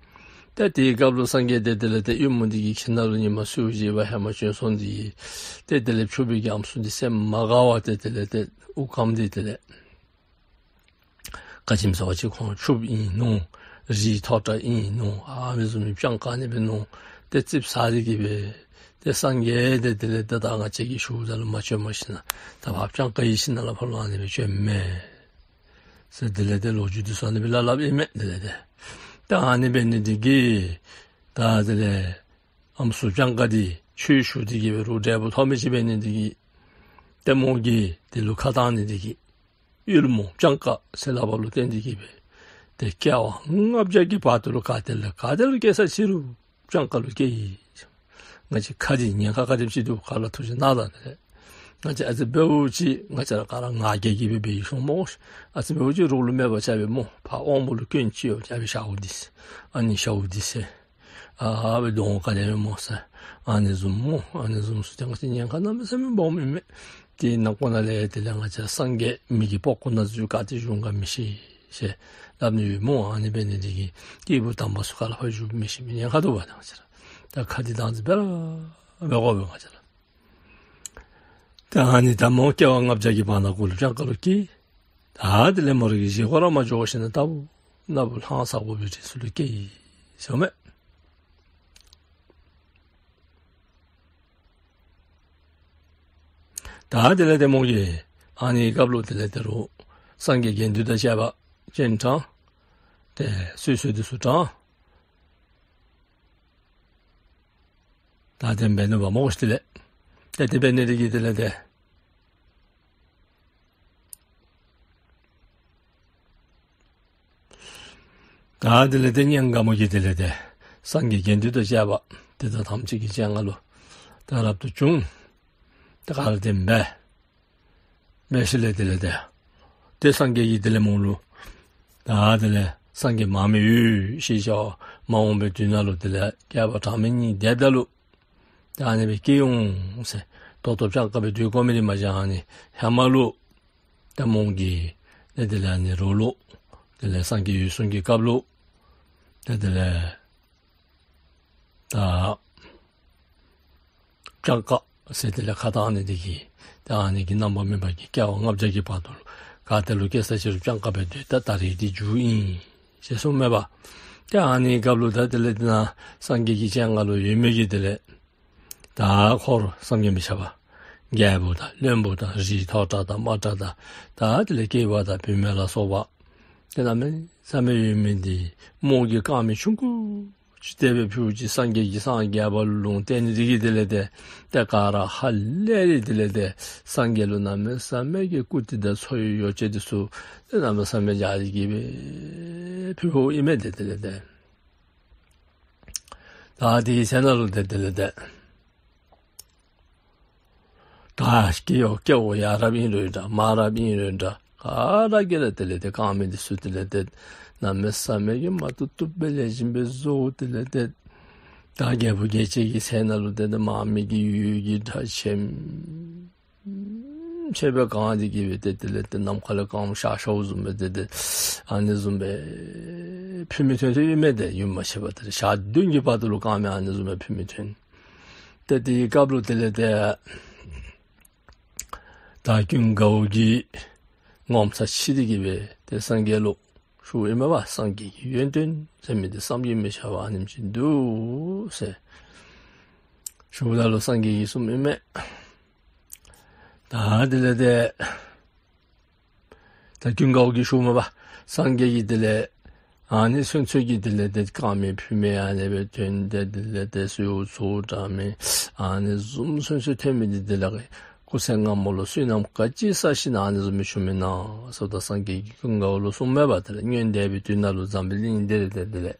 ཏེ་དེའི་སྐབས་ལུ་སངས་རྒྱས་དེ་དེ་ལས་ཏེ་ཡུལ་མོ་དེ་གི་ཁྱིམ་ནང་ལུ་ཉིནམ་གསོལཝ་བཞེས་པར་ཧེ་མ་བྱོན་སོང་སྟེ་ཏེ་དེ་ལས་ཕྱུགཔོ་གི་ཨམ་སྲུ་དེ་སེམས་མ་དགའ་བར་ཏེ་དེ་ལས་ཏེ་དབུགས་སྐམ་སྟེ་དེ་ལས་ག་ཅི་སྨོ་ཟེར་བ་ཅིན་ཁོང་ཕྱུགཔོ་ཨིན་ནོ། རིགས་མཐོ་དྲགས་ཨིན་ནོ། ཨ་ནི་བཟུམ་མའི་སྤྱང་ཀ་ཨ་ནི་སྦེ་ནོ། ཏེ་ཙིགཔ་ཟ་སྟེ་གི་སྦེ་ཏེ་སངས་རྒྱས་དེ་དེ་ལས་ཏེ་ད་ང་བཅས་ཀྱིས་ཞུཝ་ད་ལུ་མ་བྱོན་པར་ཞིནམ་ད་ཕར་སྤྱང་ཀ་གི་ཁྱིམ་ནང་ལུ་ཕར་ལུ་ཨ་ནི་སྦེ་བྱོནམ་མས་ཟེར་དེ་ལས་ཏེ་ལོ་རྒྱུས་དེ་ཚུ་ཨ་ནི་སྦེ་སླབ་སླབ་ཨིན་མས། དེ་ལས་ཏེ་ད་ཨ་ནི་འབད་ནི་དེ་གིས་ད་དེ་ལས་ཨམ་སྲུ་སྤྱང་ཀ་དེ་ཆོས་ཞུ་སྟེ་གི་སྦེ་རུང་འབྲས་བུ་ཐོབ་མི་ཅིག་འབད་ནི་དེ་གིས་ཏེ་མོ་གིས་དེ་ལུ་ཁ་བཏང་ནི་དེ་གིས་ཡུལ་མོ་སྤྱང་ཀ་ཟེར་སླབ་པ་ལུ་བརྟེན་ཏེ་གི་སྦེ་ཏེ་སྐྱེ་བ་ལྔ་བརྒྱ་གི་བར་དུ་ལུ་ག་ཏེ་ལས་ག་ཏེ་ལུ་སྐྱེ་ས་ཅི་རུང་སྤྱང་ཀ་ལུ་སྐྱེ་ཡི། ང་བཅས་ཁ་འདི་ཉེན་ཁ་ག་དེམ་ཅིག་འདུག་ག་ལུ་ཐུགས་ཞིབ་གནང་ད། ཏེ་ང་བཅས་ཨ་ཙི་འབདཝ་ཅིག་ང་བཅས་ར་ག་ར་ང་རྒྱལ་གྱིས་སྦེ་འབད་ཡི་ཤོང་སྨོ། ཨ་ཙི་འབདཝ་ཅིག་རོགས་ལུ་སྨད་པ་རྐྱབ་སྦེ་སྨོ། ཕར་དབང་པོ་ལུ་སྐྱོན་ཅིག་ཡོད་རྐྱབ་སྦེ་ཤཝ་འདི་ཟེར་ཨ་ནི་ཤཝ་འདི་ཟེར་ཨ་སྦེ་གདོང་ཁ་ལས་སྨོ་ཟེར་ཨ་ནི་བཟུམ་སྨོ། ཨ་ནི་བཟུམ་ཚུ་ཏེ་ང་བཅས་ཉེན་ཁ་གནམ་མེད་ས་མེད་སྦོམ་ཨིན་མས། དེ་ནང་ཁོ་ན་ལས་དེ་ལས་ང་བཅས་སངས་རྒྱས་མི་གི་པགས་ཀོ་ནང་ཚུད་ག་ཏེ་བཞུགས་ག་མི་ཤེས་ཟེར་སླབ་ནི་ཡོད་སྨོ། ཨ་ནི་འབད་ནི་དེ་གིས་སྐྱེས་བུ་དམ་པ་ཚུ་ག་ར་ཕར་བཞུགས་མི་ཤེས་མི་ཉེན་ཁ་འདུག་པ། ད་ང་བཅས་ར་ད་ཁ་འདི་བདག་འཛིན་འབད་ར་འབད་དགོ་པས་ང་བཅས་ར། ད་ཨ་ནི་ད་མོ་སྐྱེ་བ་ལྔ་བརྒྱ་གི་བར་ན་གུ་ལུ་སྤྱང་ཀ་ལུ་སྐྱེས། ད་དེ་ལས་མོ་ར་གི་བཞེས་སྒོ་ར་མ་འགྱོ་བ་ཞིནམ་ལྟ་བུ་ན་བུ་ལྷང་ས་གོ་བའི་རིགས་སུ་ལུ་སྐྱེས་ཡི་ཟེརཝ་མས། ད་དེ་ལས་ཏེ་མོ་གིས་ཨ་ནི་སྐབས་ལུ་དེ་ལས་ཏེ་རུང་སངས་རྒྱས་དགེ་འདུན་དང་བཅས་པ་སྤྱན་དྲངས། ཏེ་གསོལ་གསོལཝ་དེ་ཚུ་དྲངས། ད་དེ་འབད་ནུག་པ་སྨོ་ཤིག། དེ་ལས་ཏེ་དེ་འབད་ནི་དེ་གིས་དེ་ལས་ཏེ་ད་དེ་ལས་ཏེ་གཉེན་དགའ་མོ་གིས་དེ་ལས་ཏེ་སངས་རྒྱས་དགེ་འདུན་དང་བཅས་པ་དེ་དག་ཐམས་ཅད་ཀྱི་སྤྱན་སྔར་ལུ་ད་རབ་ཏུ་བྱུང་། ད་ག་ར་དེ་འབད་འབད་ཞིནམ་ལས་དེ་ལས་ཏེ་ཏེ་སངས་རྒྱས་ཀྱིས་དེ་ལས་མོ་ལུ་ད་དེ་ལས་སངས་རྒྱས་མར་མེ་ཡོད་ཤེས་བྱ་མ་འོངས་པའི་དུས་ནང་ལུ་དེ་ལས་བསྐལ་པ་གྲངས་མེད་གཉིས་འདས་ད་ལུ་ད་ཨ་ནི་སྦེ་སྐྱེ་འོང་ཟེར། ད་ལྟོ་སྤྱང་ཀ་སྦེ་སྡོད་དགོ་མི་འདི་མ་གཞི་ཨ་ནི་ཧེ་མ་ལུ་ད་མོ་གིས་ཏེ་དེ་ལས་ཨ་ནི་རོགས་ལུ་དེ་ལས་སངས་རྒྱས་འོད་སྲུང་གི་སྐབས་ལུ་ཏེ་དེ་ལས་ད་སྤྱང་ཀ་ཟེར་དེ་ལས་ཁ་བཏང་ནི་དེ་གིས་ད་ཨ་ནི་གི་རྣམ་པར་སྨིན་པ་གིས་སྐྱེ་བ་ལྔ་བརྒྱ་གི་བར་དུ་ལུ་ག་ཏེ་ལུ་སྐྱེ་ས་ཅི་རུང་སྤྱང་ཀ་སྦེ་སྡོད་ད་ད་རེས་འདི་མཇུག་ཨིན་ཟེར་གསུངས་མས་པ། ཏེ་ཨ་ནི་སྐབས་ལུ་ད་དེ་ལས་དེ་ནང་སངས་རྒྱས་ཀྱི་སྤྱན་སྔར་ལུ་ཡོད་མི་གི་དེ་ལས་ད་འཁོར་བསམ་གྱིས་མི་ཁྱབ་པ་རྒྱལ་པོ་དང་བློན་པོ་དང་རིགས་མཐོ་དྲགས་དང་དམའ་དྲགས་དང་ད་དེ་ལས་སྐྱེས་པ་དང་བུད་མེད་ལ་སོགས་པ་ཏེ་གནམ་མེད་ས་མེད་ཡོད་མི་འདི་མོ་གིས་རྐངམ་ཆུང་ཀུ་ཅིག་བཏེག་སྦེ་ཕུལཝ་ཅིག་སངས་རྒྱས་ཀྱིས་སངས་རྒྱས་པ་ལུང་བསྟན་ནི་དེ་གིས་དེ་ལས་ཏེ་ཏེ་ག་ར་ཧ་ལས་ཏེ་དེ་ལས་ཏེ་སངས་རྒྱས་ལུ་གནམ་མེད་ས་མེད་ཀྱི་བཀུར་སྟི་དང་འཚོ་བའི་ཡོ་བྱད་དེ་ཚུ་ཏེ་གནམ་མེད་ས་མེད་རྒྱ་ཆེ་གི་སྦེ་ཕུལཝ་ཨིན་མས། ཏེ་དེ་ལས་ཏེ་ད་དེའི་ཚེ་ན་ལུ་ཏེ་དེ་ལས་ཏེ་ད་སྐྱེ་བོ་སྐྱེ་བོ་ཡ་རབས་ཨིན་རུང་འདྲ་མ་རབས་ཨིན་རུང་འདྲ་ག་ར་གིས་ར་དེ་ལས་ཏེ་རྐངམ་འདི་ཚུ་དེ་ལས་ཏེ་གནམ་མེད་ས་མེད་ཀྱི་མ་བཏུབ་བཏུབ་སྦེ་ལེགས་ཤོམ་སྦེ་བཟོ། དེ་ལས་ཏེ་ད་རྒྱལ་བུ་རྒྱལ་བྱེད་ཀྱི་ཚལ་ནང་ལུ་ཏེ་ཏེ་མར་མེ་གི་འོད་ཀྱི་སྒྲ་ཆེམ་ཆེ་སྦེ་གང་སྟེ་གི་སྦེ་ཏེ་དེ་ལས་ཏེ་ནམ་མཁའ་ལས་རྐངམ་ཤར་ཤརཝ་བཟུམ་སྦེ་ཏེ་ཏེ་ཨ་ནི་བཟུམ་སྦེ་ཕུལ་མི་ཐོན་ཐོནམ་ཨིན་མས། ཏེ་ཡུན་མ་ཆད་པར་ཏེ་ཞག་བདུན་གྱི་བར་དུ་ལུ་རྐངམ་ཨ་ནི་བཟུམ་སྦེ་ཕུལ་མི་ཐོན། ཏེ་དེའི་སྐབས་ལུ་དེ་ལས་ཏེ་ད་ཀུན་དགའ་བོ་གིས་ངོ་མཚར་ཆེ་སྟེ་གི་སྦེ་ཏེ་སངས་རྒྱས་ལུ་ཞུཝ་ཨིན་མས་པ། སངས་རྒྱས་ཀྱི་ཡོན་ཏན་ཟེར་མི་འདི་བསམ་གྱིས་མི་ཁྱབ་པ་ཨ་ནེམ་ཅིག་འདུག་ཟེར་ཞུཝ་ད་ལུ་སངས་རྒྱས་ཀྱིས་གསུངམ་ཨིན་མས། ད་དེ་ལས་ཏེ་ད་ཀུན་དགའ་བོ་གིས་ཞུཝ་མས་པ། སངས་རྒྱས་ཀྱིས་དེ་ལས་ཨ་ནི་ཚུན་ཚོད་ཀྱི་དེ་ལས་ཏེ་དཀར་མེ་ཕུལ་མི་ཨ་ནི་སྦེ་ཐོན་ཏེ་དེ་ལས་ཏེ་གསོལཝ་ཚོགས་དྲང་མི་ཨ་ནི་བཟུམ་ཚུན་ཚོད་ཐོན་མི་འདི་དེ་ལས་སྐུ་ཚེ་སྔ་མོ་ལུ་བསོད་ནམས་ག་ཅི་བསགས་ཞིནམ་ཨ་ནི་བཟུམ་མི་བྱུང་མེན་ན་ཟེརཝ་ད་སངས་རྒྱས་ཀྱིས་ཀུན་དགའ་བོ་ལུ་གསུངམ་མས་པ། དེ་ལས་སྔོན་འདས་པའི་དུས་ནང་ལུ་འཛམ་བུ་གླིང་འདི་ལུ་ཏེ་དེ་ལས་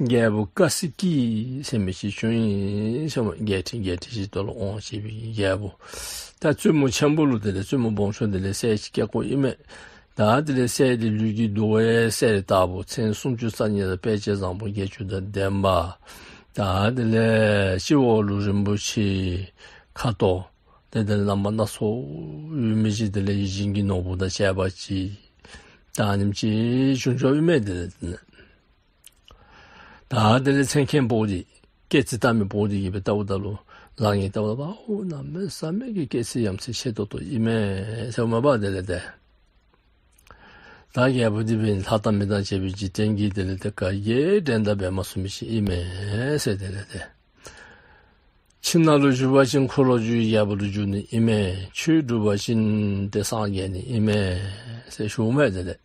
རྒྱལ་པོ་ཀ་སི་ཀི་ཟེར་མི་ཅིག་བྱུང་ཡི་ཟེརཝ་མས། རྒྱལ་ཕྲན་རྒྱལ་ཕྲན་ཅིག་ཏོ་ལུ་དབང་བྱེད་པའི་རྒྱལ་པོ། ད་བཙུན་མོ་ཆེན་པོ་ལུ་དེ་ལས་བཙུན་མོ་སྦོམ་ཤོས་དེ་ལས་སྲས་ཅིག་སྐྱེས་ཀྱི་ཨིན་མས། ད་དེ་ལས་སྲས་འདི་ལུས་ཀྱི་གདུགས་དཔལ་གསེར་ལྟ་བུ་མཚན་སུམ་ཅུ་རྩ་གཉིས་དང་དཔེ་བྱད་བཟང་པོ་བརྒྱད་ཅུ་དང་ལྡན་པ། ད་དེ་ལས་སྤྱི་བོ་ལུ་རིན་པོ་ཆེ་ཁ་དོག་དེ་དེ་ལས་རྣམ་པ་སྣ་ཚོགས་ཡོད་མི་ཅིག་དེ་ལས་ཡིད་བཞིན་གྱི་ནོར་བུ་དང་བཅས་པ་ཅིག་ད་ཨ་ནེམ་ཅིག་བྱུང་བྱུངམ་ཨིན་མས། དེ་ལས་དེ་ལས་ད་དེ་ལས་མཚན་མཁན་པོ་འདི་སྐྱེས་རྩིས་བལྟ་མི་པོ་འདི་གིས་སྦེ་བལྟཝ་ད་ལུ་ལག་གཉིས་བལྟཝ་ད་ལུ་ཨའོ་གནམ་མེད་ས་མེད་ཀྱི་སྐྱེས་རྩིས་ཡ་མཚན་ཆེ་ཏོག་ཏོ་ཨིན་མས་ཟེརཝ་མས་པ། དེ་ལས་ཏེ་ད་རྒྱལ་པོ་འདི་འབདན་ལྷ་དང་མི་དང་བཅས་པའི་འཇིག་རྟེན་གྱི་དེ་ལས་ཏེ་ག་གིས་འགྲན་ཟླ་འབད་མ་ཚུགས་མི་ཅིག་ཨིན་མས་ཟེར། དེ་ལས་ཏེ་ཁྱིམ་ནང་ལུ་བཞུགས་པ་ཅིན་འཁོར་ལོས་སྒྱུར་བའི་རྒྱལ་པོ་ལུ་འགྱུར་ནི་ཨིན་མས། ཆོས་སྒྲུབ་པ་ཅིན་ཏེ་སངས་རྒྱས་ནི་ཨིན་མས་ཟེར་ཞུཝ་མས། དེ་ལས་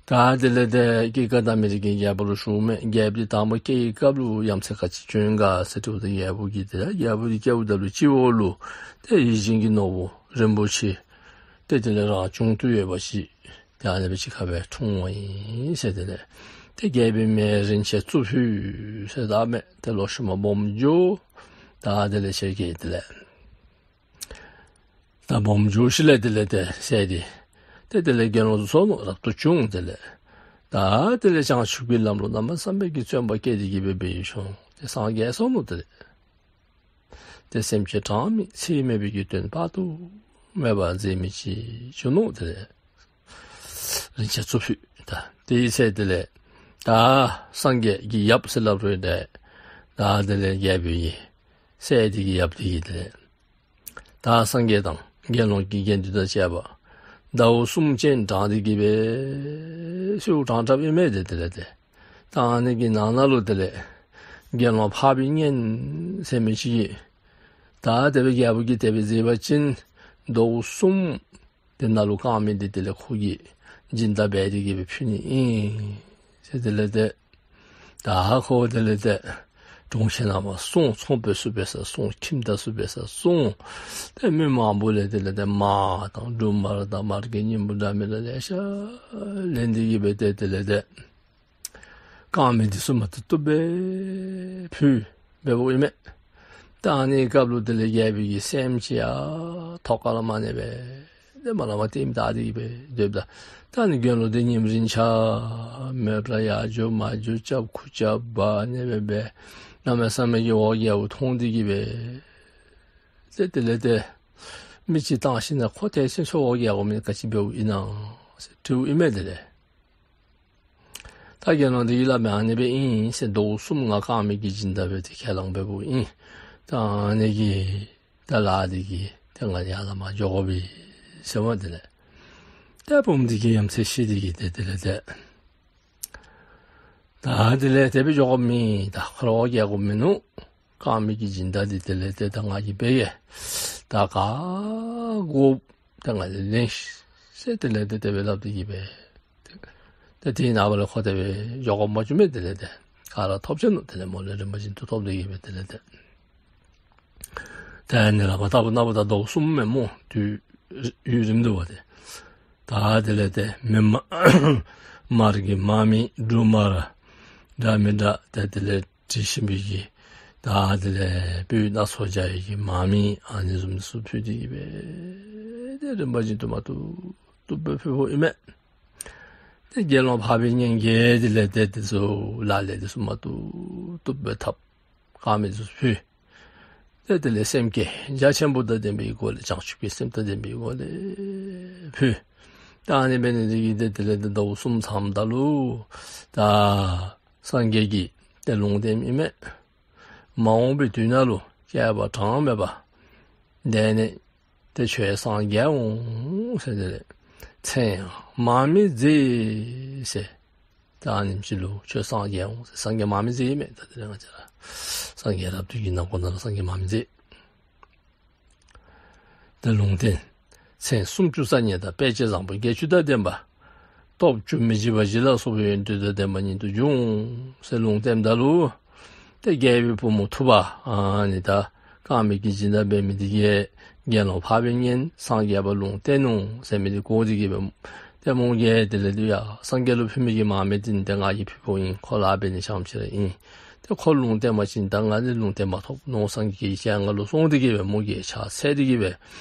ད་དེ་ལས་ཏེ་སྐྱེ་རྒ་དང་མི་རིགས་ཀྱི་རྒྱལ་པོ་ལུ་ཞུཝ་མས། རྒྱལཔོ་འདི་དང་པ་སྐྱེ་བའི་སྐབས་ལུ་ཡ་མཚན་ག་ཅི་བྱུང་ག་ཟེར་དྲིཝ་ད་རྒྱལ་པོ་གིས་དེ་ལས་རྒྱལ་པོ་འདི་སྐྱེཝ་ད་ལུ་སྤྱི་བོ་ལུ་ཏེ་ཡིད་བཞིན་གྱི་ནོར་བུ་རིན་པོ་ཆེ་ཏེ་དེ་ལས་རང་བྱུང་དུ་ཡོད་པ་ཅིག་ཏེ་ཨ་ནི་སྦེ་ཅིག་ཁར་སྦེ་འཁྲུངས་པ་ཨིན་ཟེར། དེ་ལས་ཏེ་རྒྱལ་པོའི་མིང་རིན་ཆེན་གཙུག་ཕུད་ཟེར་བཏགས་མས། ཏེ་ལོག་ཤུལ་མ་སྦོམ་འགྱོ། ད་དེ་ལས་ཆེ་གེ་དེ་ལས་ད་སྦོམ་འགྱོ་ཞིནམ་ལས་དེ་ལས་ཏེ་སྲས་འདི་ཏེ་དེ་ལས་དགེ་སློང་དུ་སོང་ནུག། རབ་ཏུ་བྱུང་། དེ་ལས་ད་དེ་ལས་བྱང་ཆུབ་ཀྱི་ལམ་ལུ་གནམ་མེད་ས་མེད་ཀྱི་བརྩོན་པ་བསྐྱེད་དེ་གི་སྦེ་འབད་ཞིནམ་ཏེ་སངས་རྒྱས་སོང་ནུག། དེ་ལས་ཏེ་སེམས་ཅན་གྲངས་མེད་ཚད་མེད་པའི་གི་དོན་དཔག་ཏུ་མེད་པ་མཛད་མི་ཅིག་བྱུང་ནུག། དེ་ལས་རིན་ཆེན་གཙུག་ཕུད་ད་དེའི་ཚེ་དེ་ལས་ད་སངས་རྒྱས་ཀྱི་ཡབ་ཟེར་སླབ་རུང་འདྲ། ད་དེ་ལས་རྒྱལ་པོའི་སྲས་འདི་གི་ཡབ་འདི་གིས་དེ་ལས་ད་སངས་རྒྱས་དང་དགེ་སློང་གི་དགེ་འདུན་དང་བཅས་པ་ཟླཝ་གསུམ་སྤྱན་དྲངས་ཏེ་གི་སྦེ་གསོལཝ་དྲངས་དྲངསམ་ཨིན་མས། ཏེ་དེ་ལས་ཏེ་ད་ཨ་ནི་གི་ནང་ན་ལུ་དེ་ལས་དགེ་སློང་འཕགས་པའི་གཉེན་ཟེར་མི་ཅིག་གིས་ད་དེ་སྦེ་རྒྱལ་པོ་གིས་དེ་སྦེ་མཛད་པ་ཅིན་ཟླཝ་གསུམ་དེ་ནང་ལུ་དཀར་མེ་འདི་དེ་ལས་ཁོ་གིས་སྦྱིན་བདག་འབད་དེ་གི་སྦེ་ཕུལ་ནི་ཨིན་ཟེར། དེ་ལས་ཏེ་ད་ཁོ་དེ་ལས་ཏེ་གྲོང་ཁྱེར་ནང་མར་སོང་། ཚོང་དཔོན་ཚུ་འབད་སར་སོང་། ཁྱིམ་བདག་ཚུ་འབད་སར་སོང་། ཏེ་མི་མང་པོ་ལས་དེ་ལས་ཏེ་མར་དང་འབྲུ་མར་དང་མར་གྱི་སྙིང་པོ་འདྲ་མི་འདྲ་ལེ་ཤ་ལེན་ཏེ་གི་སྦེ་ཏེ་དེ་ལས་ཏེ་དཀར་མེ་འདི་ཚུ་མ་བཏུབ་བཏུབ་སྦེ་ཕུལ་འབདཝ་ཨིན་མས། ད་ཨ་ནི་སྐབས་ལུ་དེ་ལས་རྒྱལ་པོའི་གི་སེམས་ཅིག་ཡང་ཐོག་ཁ་ལས་མར་ཨ་ནི་སྦེ་ཏེ་མ་ལ་མ་ལྟདམོ་བལྟ་སྟེ་གི་སྦེ་སྡོདཔ་ད་ད་ཨ་ནི་དགེ་སློང་འདི་ཉིནམ་རེ་ཆ་མེདཔ་ར་ཡར་འགྱོ་མར་འགྱོ་རྐྱབ་ཁུག་རྐྱབ་འབག་ཨ་ནི་སྦེ་སྦེ་གནམ་མེད་ས་མེད་ཀྱི་འོ་བརྒྱལཝ་མཐོང་སྟེ་གི་སྦེ་ཏེ་དེ་ལས་ཏེ་མི་ཅིག་བཏང་ཞིནམ་ལས་ཁོ་ཏེ་ཚུན་ཚོད་འོ་བརྒྱལ་དགོ་མི་ག་ཅི་འབདཝ་ཨིན་ན་ཟེར་དྲིཝ་ཨིན་མས། དེ་ལས་ད་དགེ་སློང་འདི་གིས་སླབ་མས། ཨ་ནི་སྦེ་ཨིན་ཟེར། ཟླཝ་གསུམ་ང་དཀར་མེ་གི་སྦྱིན་བདག་འབད་དེ་ཁས་བླངས་འབདཝ་ཨིན། ད་ཨ་ནི་གི་ད་ལཱ་འདི་གིས་ཏེ་ང་ཡར་ལས་མར་འགྱོ་དགོ་པས་ཟེརཝ་མས། དེ་ལས་ཏེ་བུམོ་འདི་གིས་ཡ་མཚན་ཤེས་ཏེ་གི་ཏེ་དེ་ལས་ཏེ་ད་དེ་ལས་དེ་སྦེ་འགྱོ་དགོཔ་མེད། ད་ཁོ་ར་འོ་བརྒྱལ་དགོཔ་མིན་ནུག། དཀར་མེ་གི་སྦྱིན་བདག་འདི་དེ་ལས་ཏེ་ད་ང་གིས་འབད་གེ། ད་ག་དགོཔ་ད་ང་ལས་ལེན་ཤིག་ཟེར་དེ་ལས་ཏེ་དེ་སྦེ་སླབ་སྟེ་གི་སྦེ་ཏེ་དེའི་ནངས་པ་ལས་ཁོ་དེ་སྦེ་འགྱོ་དགོཔ་མ་བྱུང་མས། དེ་ལས་ཏེ་ག་ར་ཐོབ་ཆི་ནུག། དེ་ལས་མོ་ལས་རིམ་པ་བཞིན་དུ་ཐོབ་སྟེ་གི་སྦེ་དེ་ལས་ཏེ་ད་ཨ་ནི་ལས་མར་ལྟ་བུ་ན་བུ་ད་ཟླཝ་གསུམ་མས་སྨོ། དུས་ཡུན་རིངམོ་འདུག་པ་ཏེ། ད་དེ་ལས་ཏེ་མེ་མར་མར་གྱི་མར་མེ་འབྲུ་མར་འདྲ་མི་འདྲ་ཏེ་དེ་ལས་དྲི་ཞིམ་པའི་གི་ད་དེ་ལས་སྤོས་སྣ་ཚོགས་སྦྱར་བའི་གི་མར་མེ་ཨ་ནི་བཟུམ་ཚུ་ཕུལ་ཏེ་གི་སྦེ་ཏེ་རིམ་པ་བཞིན་དུ་མ་བཏུབ་བཏུབ་སྦེ་ཕུལཝ་ཨིན་མས། ཏེ་དགེ་སློང་འཕགས་པའི་གཉེན་གྱིས་དེ་ལས་ཏེ་དེ་ཚུ་ལག་ལེན་དེ་ཚུ་མ་བཏུབ་བཏུབ་སྦེ་འཐབ། དཀར་མེ་དེ་ཚུ་ཕུལ། ཏེ་དེ་ལས་སེམས་བསྐྱེད་རྒྱ་ཆེན་པོ་དང་ལྡན་པའི་སྒོ་ལས་བྱང་ཆུབ་ཀྱི་སེམས་དང་ལྡན་པའི་སྒོ་ལས་ཕུལ། ད་ཨ་ནི་འབད་ནི་འདི་གིས་ཏེ་དེ་ལས་ཏེ་ཟླཝ་གསུམ་ཚངམ་ད་ལུ་ད་སངས་རྒྱས་ཀྱི་ཏེ་ལུང་བསྟན་ཨིན་མས། མ་འོངས་པའི་དུས་ནང་ལུ་བསྐལ་པ་གྲངས་མེད་པ་འདས་ནས་ཏེ་ཁྱོད་སངས་རྒྱས་འོང་ཟེར། དེ་ལས་མཚན་ཡང་མར་མེ་མཛེས་ཟེར། ད་ཨ་ནེམ་ཅིག་ལུ་ཁྱོད་སངས་རྒྱས་འོང་ཟེར། སངས་རྒྱས་མར་མེ་མཛེས་ཨིན་མས། ད་དེ་ལས་ང་བཅས་ར་སངས་རྒྱས་རབ་ཏུ་བརྒྱུད་ནང་འཁོད་ནང་ལུ་སངས་རྒྱས་མར་མེ་མཛེས། ཏེ་ལུང་བསྟན་མཚན་སུམ་ཅུ་རྩ་གཉིས་དང་དཔེ་བྱད་བཟང་པོ་བརྒྱད་ཅུ་དང་ལྡན་པ། སྟོབས་བཅུ་མི་འཇིགས་པ་བཞི་ལ་སོགས་པའི་ཡོན་ཏན་དང་ལྡན་པ་ཉིད་དུ་འབྱུང་ཟེར་ལུང་བསྟནམ་ད་ལུ། ཏེ་རྒྱལ་པོའི་བུ་མོ་ཐུབ་པ་ཨ་ནི་ད་རྐང་མའི་གི་སྦྱིན་བདག་འབད་མི་འདི་གིས་དགེ་སློང་འཕགས་པའི་གཉེན་སངས་རྒྱས་པ་ལུང་བསྟན་ནུག་ཟེར་མི་འདི་གོ་སྟེ་གི་སྦེ་ཏེ་མོ་གིས་དེ་ལས་ཡ་སངས་རྒྱས་ལུ་ཕུལ་མི་གི་མར་མེ་འདི་ནི་ཏེ་ང་གིས་ཕུལ་དགོཔ་ཨིན། ཁོ་ལཱ་འབད་ནི་ཙམ་ཅིག་ར་ཨིན། ཏེ་ཁོ་ལུང་བསྟན་པ་ཅིན་ད་ང་ནི་ལུང་བསྟན་མ་ཐོབ་མནོ་སངས་རྒྱས་ཀྱི་སྤྱན་སྔར་ལུ་སོང་སྟེ་གི་སྦེ་མོ་གིས་ཕྱག་འཚལ་ཏེ་གི་སྦེ་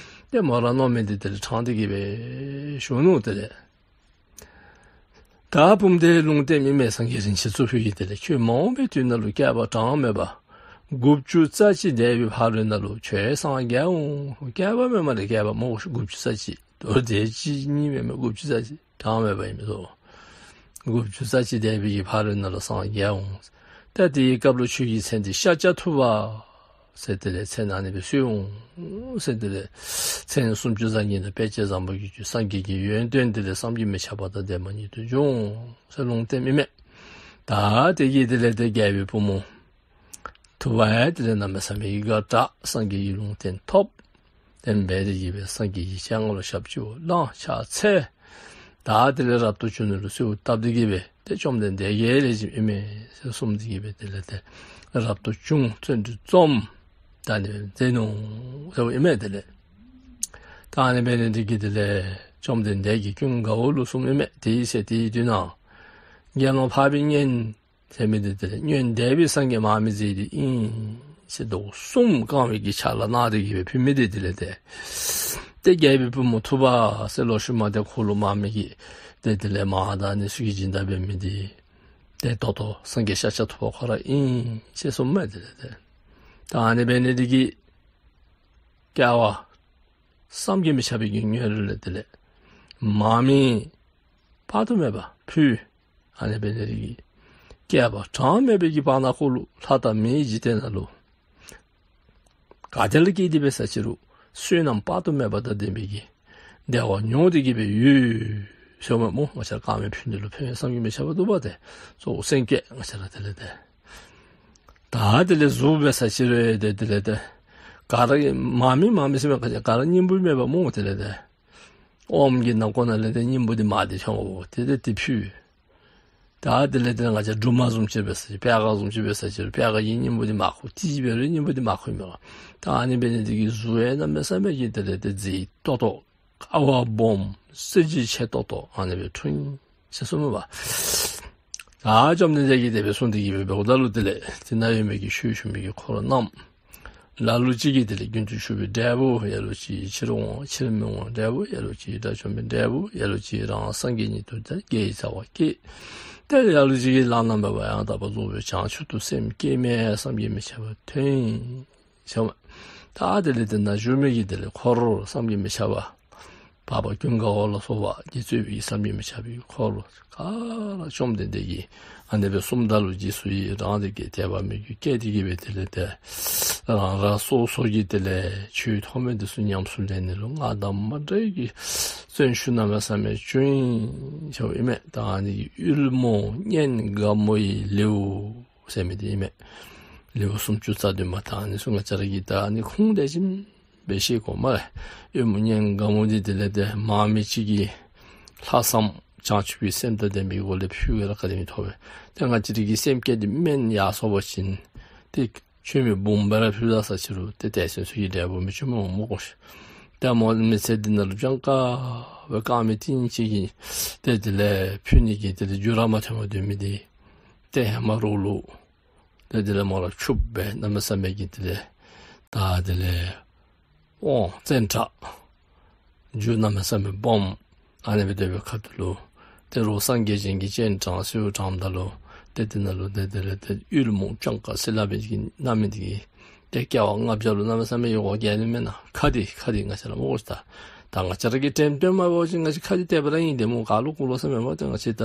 ཏེ་མོ་ར་མནོ་མི་འདི་དེ་ལས་དྲངས་ཏེ་གི་སྦེ་ཞུ་ནུག། དེ་ལས་ད་བུམོ་དེ་ལུང་བསྟནམ་ཨིན་མས། སངས་རྒྱས་རིན་ཆེན་གཙུག་ཕུད་ཀྱིས་དེ་ལས་ཁྱོད་མ་འོངས་པའི་དུས་ནང་ལུ་བསྐལ་པ་གྲངས་མེད་པ་དགུ་བཅུ་རྩ་གཅིག་འདས་པའི་ཕ་རོལ་ནང་ལུ་ཁྱོད་སངས་རྒྱས་འོང་། བསྐལ་པ་མེན་མས་ལགས། བསྐལ་པ་མོ་དགུ་བཅུ་རྩ་གཅིག། དོ་རུང་དེ་གཅིག་གཉིས་མེན་མས། དགུ་བཅུ་རྩ་གཅིག་གྲངས་མེད་པ་ཨིན་མས་སོ། དགུ་བཅུ་རྩ་གཅིག་འདས་པའི་གི་ཕ་རོལ་ནང་ལུ་སངས་རྒྱས་འོང་། ད་དེའི་སྐབས་ལུ་ཁྱོད་ཀྱི་མཚན་འདི་ཤཱཀྱ་ཐུབ་པ་ཟེར་དེ་ལས་མཚན་ཨ་ནི་སྦེ་གསོལ་འོང་ཟེར། དེ་ལས་མཚན་སུམ་ཅུ་རྩ་གཉིས་དང་དཔེ་བྱད་བཟང་པོ་བརྒྱད་ཅུ་སངས་རྒྱས་ཀྱི་ཡོན་ཏན་དེ་ལས་བསམ་གྱིས་མི་ཁྱབ་པ་དང་ལྡན་པ་ཉིད་དུ་འབྱུང་ཟེར་ལུང་བསྟནམ་ཨིན་མས། ད་དེ་གིས་དེ་ལས་ཏེ་རྒྱལ་པོའི་བུ་མོ་ཐུབ་པ་ཡང་དེ་ལས་གནམ་མེད་ས་མེད་ཀྱི་དགའ་དྲགས། སངས་རྒྱས་ཀྱི་ལུང་བསྟན་ཐོབ། དེ་སྦེ་དེ་གིས་སྦེ་སངས་རྒྱས་ཀྱི་སྤྱན་སྔར་ལུ་ཞབས་ཕྱི་བླངས་ཕྱག་འཚལ། ད་དེ་ལས་རབ་ཏུ་བྱུང་ནི་ལུ་གསོལཝ་བཏབ་སྟེ་གི་སྦེ་ཏེ་བཅོམ་ལྡན་འདས་ཀྱིས་ལེགས་ཤོམ་ཨིན་མས་ཟེར་གསུངས་ཏེ་གི་སྦེ་དེ་ལས་ཏེ་རབ་ཏུ་བྱུང་བརྩོན་འགྲུས་རྩོམ་ད་ནི་མཛད་ནུག་ཟེརཝ་ཨིན་མས། དེ་ལས་ད་ཨ་ནི་འབད་ནི་དེ་གིས་དེ་ལས་བཅོམ་ལྡན་འདས་ཀྱིས་ཀུན་དགའ་བོ་ལུ་གསུངམ་ཨིན་མས། དེའི་ཚེ་དེའི་དུས་ན་དགེ་སློང་འཕགས་པའི་གཉེན་ཟེར་མི་འདི་དེ་ལས་སྔོན་འདས་པའི་སངས་རྒྱས་མར་མེ་མཛད་འདི་ཨིན་ཟེར་མདོ་གསུམ་རྐང་པའི་གི་ཕྱག་ལུ་གནང་སྟེ་གི་སྦེ་ཕུལ་མི་འདི་དེ་ལས་ཏེ་ཏེ་རྒྱལ་པོའི་བུ་མོ་ཐུབ་པ་ཟེར་ལོག་ཤུལ་མ་ཏེ་ཁོ་ལུ་མར་མེ་གི་ཏེ་དེ་ལས་མར་དང་ཨ་ནི་ཚུ་གི་སྦྱིན་བདག་འབད་མི་འདི་ཏེ་ད་ལྟོ་སངས་རྒྱས་ཤཱཀྱ་ཐུབ་པ་ཁོ་ར་ཨིན་ཟེར་གསུངམ་མས། དེ་ལས་ཏེ་ད་ཨ་ནི་འབད་ནི་འདི་གིས་སྐྱེ་བ་བསམ་གྱིས་མི་ཁྱབ་པའི་གི་མངོན་རུ་ལས་དེ་ལས་མར་མེ་དཔག་ཏུ་མེད་པ་ཕུལ། ཨ་ནི་འབད་ནི་དེ་གིས་བསྐལ་པ་གྲངས་མེད་པའི་གི་བར་ན་ཁོ་ལུ་ལྷ་དང་མིའི་འཇིག་རྟེན་ནང་ལུ་ག་ཏེ་ལུ་སྐྱེས་ཏེ་འབད་ས་ཅི་རུང་བསོད་ནམས་དཔག་ཏུ་མེད་པ་དང་ལྡན་པའི་གི་བདེ་བ་མྱོང་སྟེ་གི་སྦེ་ཡོད་ཟེརཝ་མས་སྨོ། ང་བཅས་ར་དཀར་མེ་ཕུལ་ནི་ལུ་ཕན་ཡོན་བསམ་གྱིས་མི་ཁྱབ་པ་འདུག་པ། ཏེ་གཙོ་བོ་སེམས་བསྐྱེད་ང་བཅས་ར་དེ་ལས་ཏེ་ད་དེ་ལས་གཟུགས་འབད་ས་ཅི་རུང་ཏེ་དེ་ལས་ཏེ་ག་ར་མར་མེ་མར་མེ་ཟེར་མི་ག་ཅི་ག་ར་སྙིང་པོ་མེད་པ་སྨོ། དེ་ལས་ཏེ་ཨོམ་གྱི་ནང་ཁོག་ནང་ལས་ཏེ་སྙིང་པོ་འདི་མར་འདི་ཐོན་འོང་། ཏེ་ཏེ་དེ་ཕུལ། ད་དེ་ལས་ཏེ་ང་བཅས་སྦྲུམ་མ་བཟུམ་ཅིག་འབད་ས་ཅི་རུང་པད་དཀར་བཟུམ་ཅིག་འབད་ས་ཅི་རུང་པད་དཀར་གྱི་སྙིང་པོ་འདི་མར་ཁུ་ཏི་ཅིག་འབད་རུང་སྙིང་པོ་འདི་མར་ཁུ་མི་འོང་། ད་ཨ་ནི་འབད་ནི་དེ་གིས་གཟུགས་ཡང་གནམ་མེད་ས་མེད་ཀྱི་དེ་ལས་ཏེ་མཛེས་ཏོག་ཏོ་ཀ་བ་སྦོམ་གཟི་བརྗིད་ཆེ་ཏོག་ཏོ་ཨ་ནི་སྦེ་འཁྲུངས་ཡི་ཟེར་གསུངམ་མས་པ། ད་བཅོམ་ལྡན་འདས་ཀྱིས་དེ་སྦེ་གསུངས་ཏེ་གི་སྦེ་འབདཝ་ད་ལུ་དེ་ལས་དེ་ན་ཡོད་མི་གི་ཆོས་ཞུ་མི་གི་འཁོར་རྣམས་ལ་ལུ་ཅིག་གིས་དེ་ལས་རྒྱུན་དུ་ཞུགས་པའི་འབྲས་བུ། ལ་ལུ་ཅིག་གིས་ཕྱིར་འོང་ཕྱིར་མི་འོང་འབྲས་བུ། ལ་ལུ་ཅིག་གིས་དགྲ་བཅོམ་པའི་འབྲས་བུ། ལ་ལུ་ཅིག་གིས་རང་སངས་རྒྱས་ཉིད་དུ་དགེ་བའི་རྩ་བ་བསྐྱེད། ཏེ་ལ་ལུ་ཅིག་གིས་བླ་ན་མེད་པ་ཡང་དག་པར་རྫོགས་པའི་བྱང་ཆུབ་ཏུ་སེམས་བསྐྱེད་མི་བསམ་གྱིས་མི་ཁྱབ་པ་ཐོན་ཡི་ཟེརཝ་མས། ད་དེ་ལས་དེ་ན་བཞུགས་མི་གི་དེ་ལས་འཁོར་བསམ་གྱིས་མི་ཁྱབ་པ་འཕགས་པ་ཀུན་དགའ་བོ་ལ་སོགས་པ་གིས་གཙོས་པའི་བསམ་གྱིས་མི་ཁྱབ་པའི་འཁོར་ག་ར་བཅོམ་ལྡན་འདས་ཀྱིས་ཨ་ནི་སྦེ་གསུངམ་ད་ལུ་རྗེས་སུ་ཡི་རང་དེ་གིས་དད་པ་མོས་གུས་བསྐྱེད་དེ་གི་སྦེ་དེ་ལས་ཏེ་རང་རང་སོ་སོ་གི་དེ་ལས་ཆོས་ཐོབ་མི་དེ་ཚུ་ཉམས་སུ་ལེན་ནི་ལུ་སྔར་དང་མ་འདྲ་བའི་གི་བརྩོན་ཤུགས་གནམ་མེད་ས་མེད་བསྐྱོན་ཡི་ཟེརཝ་ཨིན་མས། ད་ཨ་ནི་གི་ཡུལ་མོ་གཉེན་དགའ་མོ་ཡི་ལེའུ་ཟེར་མི་འདི་ཨིན་མས། ལེའུ་སུམ་ཅུ་རྩ་བདུན་མ། ད་ཨ་ནི་ཚུ་ང་བཅས་ར་གིས་ད་ཨ་ནི་ཁུངས་དེ་བཞིན་སྦེ་ཤེས་དགོ་སྨ་རེ། ཡུལ་མོ་གཉེན་དགའ་མོ་འདི་དེ་ལས་ཏེ་མར་མེ་ཅིག་གིས་ལྷག་བསམ་བྱང་ཆུབ་ཀྱི་སེམས་དང་ལྡན་པའི་སྒོ་ལས་ཕུལ་བས་ར་ག་དེ་མི་ཐོབ་པས། ཏེ་ང་བཅས་ར་གི་སེམས་བསྐྱེད་འདི་དམན་ཡར་སོང་བ་ཅིན་ཏེ་ཆོས་མེད་བུམ་སྦེ་ར་ཕུལ་ད་ས་ཅི་རུང་ཏེ་དེ་ཚུ་གིས་འབྲས་བུ་མི་འབྱུང་སྨོ་སྨོ་གོ་ཤིག། ཏེ་མོ་མི་ཚེ་འདི་ནང་ལུ་སྤྱང་ཀ་སྦེ་དཀར་མེ་ཏིང་ཅིག་གིས་ཏེ་དེ་ལས་ཕུལ་ནི་གི་དེ་ལས་རྒྱུ་ར་མ་ཐོན་པར་སྡོད་མི་འདི་ཏེ་ཧེ་མ་རོགས་ལུ་ཏེ་དེ་ལས་མོ་ར་ཕྱུགཔོ་སྦེ་གནམ་མེད་ས་མེད་ཀྱི་དེ་ལས་ད་དེ་ལས་དབང་བཙན་དྲག་རྒྱུ་གནམ་མེད་ས་མེད་སྦོམ་ཨ་ནི་སྦེ་སྡོད་པའི་ཁ་ཐུག་ལུ་ཏེ་རོགས་སངས་རྒྱས་བྱིན་གྱིས་སྤྱན་དྲངས་གསོལཝ་དྲངམ་ད་ལུ་ཏེ་དེ་ནང་ལུ་ཏེ་དེ་ལས་ཏེ་ཡུལ་མོ་སྤྱང་ཀ་སེར་ལ་སྦེ་གི་གནམ་མེད་འདི་གིས་ཏེ་སྐྱེ་བ་ལྔ་བརྒྱ་ལུ་གནམ་མེད་ས་མེད་ཡོད་གོ་ག་ནི་མེན་ན། ཁ་འདི་ཁ་འདི་ང་བཅས་ར་སྨོ་ཤིག། ད་ད་ང་བཅས་ར་གི་དྲན་རྟེན་མ་འབད་བ་ཅིན་ང་བཅས་ཁ་འདི་དེ་སྦེ་ར་ཨིན། ཏེ་མོ་ག་ལུ་གུ་ལུ་ཟེར་མེན་པ། ཏེ་ང་བཅས་ད་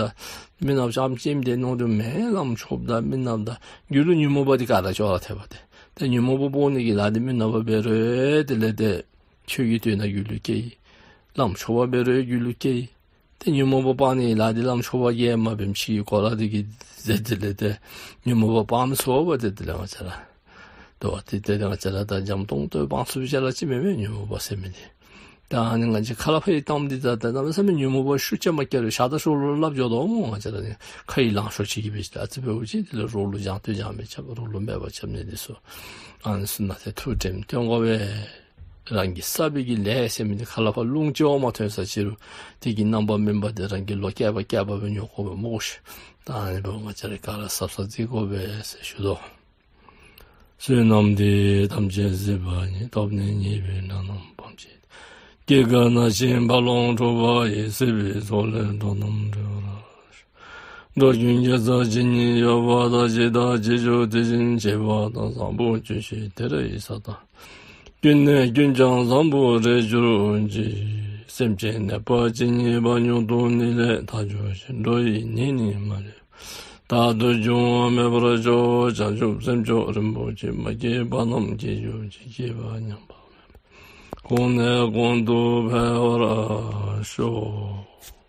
མི་ནགཔ་ཙམ་ཅིག་ཨིནམ་ཏེ་མནོ་དོ་མེན། བླམ་ཆོསཔ་དང་མི་ནགཔ་དང་རྒྱུད་ལུ་ཉོན་མོངས་པ་འདི་ག་ར་ཅོག་ར་འཐད་པ་ཏེ། ཏེ་ཉོན་མོངས་པ་སྤོང་ནི་གི་ལཱ་འདི་མི་ནགཔ་འབད་རུང་དེ་ལས་ཏེ་ཆོས་ཀྱི་དོན་དག་རྒྱུད་ལུ་སྐྱེ། བླམ་ཆོསཔ་འབད་རུང་རྒྱུད་ལུ་སྐྱེ། ཏེ་ཉོན་མོངས་པ་སྤང་ནི་ལཱ་འདི་བླམ་ཆོསཔ་གིས་མ་འབད་མི་ཅིག་གིས་གོ་ལ་འདི་གིས་མཛད་དེ་དེ་ལས་ཏེ་ཉོན་མོངས་པ་སྤང་མི་ཚུགས་པས། ཏེ་དེ་ལས་ང་བཅས་ར་དོ་ཏེ་དེ་ལས་ང་བཅས་ར་ད་འཇམ་ཏོང་ཏོ་སྤང་ཚུགས་པའི་ཅ་ལ་ཅིག་མེན་མས། ཉོན་མོངས་པ་ཟེར་མི་འདི་ ད་ཨ་ནི་ང་བཅས་ཁ་སླབ་པའི་གཏམ་འདི་ད་ད་གནམ་མེད་ས་མེད་ཉོན་མོངས་པ་ཤུགས་ཆེ་མ་བསྐྱེད་རུང་ཞག་དང་ཞོགས་ལུ་སླབ་འགྱོ་དོ་སྨོ། ང་བཅས་ར་ནི་ཁ་ཡི་ལང་ཤོར་ཅིག་གི་སྦེ་ཅིག་ཨ་ཙི་སྦེ་འུ་ཅིག་དེ་ལས་རོགས་ལུ་སྦྱང་སྟོད་སྦྱང་མི་རྐྱབ། རོགས་ལུ་སྨད་པ་རྐྱབ་ནི་འདི་ཚུ་ཨ་ནི་ཚུ་ནང་ཏེ་ཐུགས་དྲནམ་བཏོན་དགོ་པས། རང་གིས་བསགས་པའི་གི་ལས་ཟེར་མི་འདི་ཁ་སླབ་པ་རླུང་ཅིག་འོང་མ་ཐོན་ས་ཅིག་རུང་དེ་གི་རྣམ་པ་སྨིན་པ་འདི་རང་གི་ལོ་བསྐལ་པ་བསྐལ་པ་སྦེ་མྱོང་དགོ་པས་སྨོ་ཤིག། ད་ཨ་ནི་འབདཝ་ང་བཅས་ར་ག་ར་གཟབ་གཟབ་བརྩི་དགོ་པས་ཟེར་ཞུ་དོ། བསོད་ནམས་འདི་ཡིས་ཐམས་ཅད་གཟིགས་པ་ཉིད། ཐོབ་ནས་ཉེས་པའི་དགྲ་རྣམས་ཕམ་བྱས་ཏེ། སྐྱེ་རྒ་ན་འཆིའི་རྦ་ཀློང་འཁྲུགས་པ་ཡི། སྲིད་པའི་མཚོ་ལས་འགྲོ་རྣམས་སྒྲོལ་བར་ཤོག། འགྲོ་ཀུན་དགེ་རྩ་ཇི་སྙེད་ཡོད་པ་དང་། ཇི་ལྟར་བྱེད་ཆོག་དེ་བཞིན་བྱེད་པ་དང་། བཟང་པོ་ཇི་བཞིན་དེར་གཡེང་ས་དང་། ཀུན་ནས་ཀུན་ཀྱང་བཟང་པོར་རེག་གྱུར་ཅིག། སེམས་ཅན་ནད་པ་ཇི་སྙེད་པ། མྱུར་དུ་ནད་ལས་ཐར་གྱུར་ཅིག། འགྲོ་ཡི་ནད་ནི་མ་ལུས་པ། རྟག་ཏུ་འབྱུང་བ་མེད་པར་ཤོག། བྱང་ཆུབ་སེམས་མཆོག་རིན་པོ་ཆེ། མ་སྐྱེས་པ་རྣམས་སྐྱེ་གྱུར་ཅིག། སྐྱེས་པ་ཉམས་པ་མེད་པར། གོང་ནས་གོང་དུ་འཕེལ་བར་ཤོག།